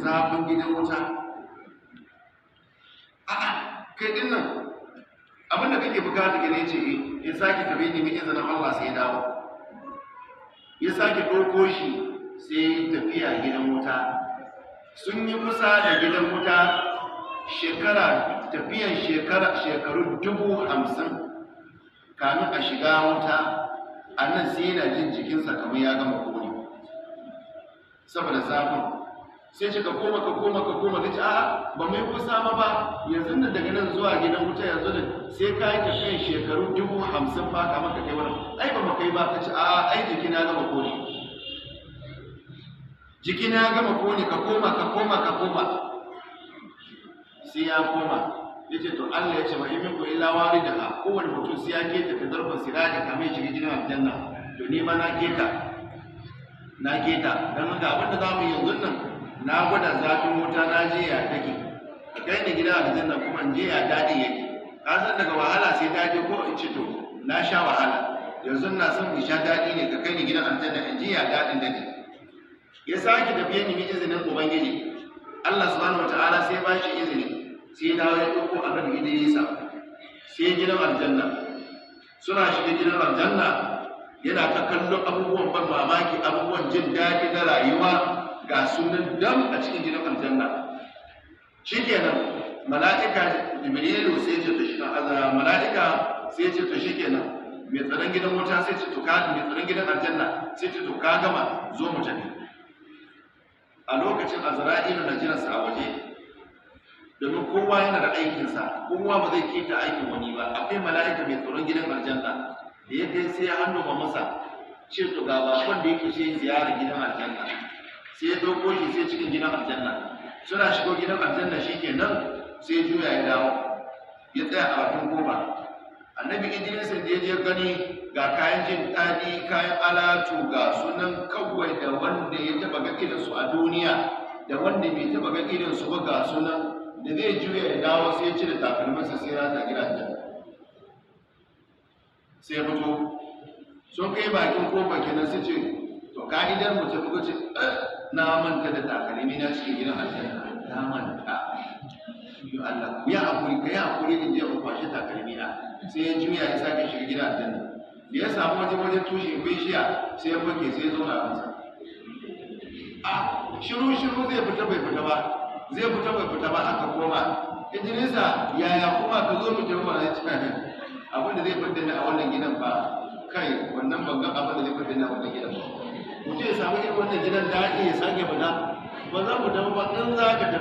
zafin gidan wuta. A'a, kai din nan abinda kake bukata gane ce ya sake tafi nemi izinin Allah sai ya dawo. Ya sake ɗauko shi sai tafiya gidan wuta. Sun yi kusa da gidan wuta shekara tafiyan shekaru 50,000 kamin a shiga wuta. A nan sai yana jin jikinsa kamar ya gama kone saboda zafin. Sai ce ka koma ka koma ka koma. Ta ce a'a, ba mai kusa ma ba, yanzu nan daga nan zuwa gidan wuta yanzu da sai ka yi tafiyan shekaru 50,000 ba kamar ka kai wurin. Ai ba mu kai ba. Ta ce a'a, ai jiki na gama kone, jiki na gama kone, ka koma ka koma ka koma. Sai ya koma ya ce to Allah ya ce wa in minkum illa waridaha, kowane mutum sai ya keta ta zarfin sirati kamar ya shiga gidan aljanna. To ni ma na keta, na keta. Don haka abinda za mu yi yanzu nan, na gwada zafin wuta, na je ya take, ka kai ni gidan aljanna kuma in je ya daɗi yake. Ka san daga wahala sai daɗi, ko in ce to na sha wahala, yanzu na son in sha daɗi ne, ka kai ni gidan aljanna in je ya daɗin daɗi. Ya sake tafiye nemi izinin Ubangiji Allah subhanahu wataala, sai ba shi izini, sai dawo ya ɗauko annabi Idrisa sai gidan aljanna. Suna shiga gidan aljanna, yana ta kallon abubuwan ban mamaki, abubuwan jin daɗi na rayuwa, ga sunan dam a cikin gidan aljanna. Shikenan mala'ika Jibrilu sai ce to shi mala'ika sai ce to shikenan, mai tsaron gidan wuta sai ce to ka, mai tsaron gidan aljanna sai ce to ka gama, zo mu tafi. A lokacin Azra'ilu na jiransa a waje, domin kowa yana da aikinsa, kowa ba zai keta aikin wani ba. Akwai mala'ika mai tsaron gidan aljanna da ya kai sai ya hannu ma masa ce to ga bakon da yake sai ziyara gidan aljanna. Sai ya ɗauko shi sai cikin gidan aljanna. Suna shigo gidan aljanna shikenan, sai juya ya dawo ya tsaya a bakin kofa. Annabi Idris da ya je gani ga kayan jin daɗi, kayan alatu, ga sunan kawai, da wanda ya taba ga irinsu a duniya da wanda bai taba ga irinsu ba, ga sunan. Da zai juya ya dawo sai ya cire takalminsa sai ya rata gidan, sai ya fito. Sun kai bakin kofa kenan, sai ce to ka'idar mu tafi. Ko ce na manta da takalmi na cikin gidan aljanna, na manta. Yo Allah, ku ya hakuri, ka yi hakuri in je in kwashe takalmi na. Sai ya juya ya sake shiga gidan aljanna. Da ya samu waje tushe bishiya sai ya fake, sai ya zauna a kansa. A shiru shiru zai fita bai fita ba, zai fita bai fita ba. Aka koma, Idrisa, yaya kuma ka zo mu tafi? Ba zai ci abin da zai fidda ni a wannan gidan ba. Kai wannan ban ga abin da zai fidda ni a wannan gidan ba. Mutum ya samu irin wannan gidan daɗi ya sake fita, ba za mu tafi ba in za ka tafi.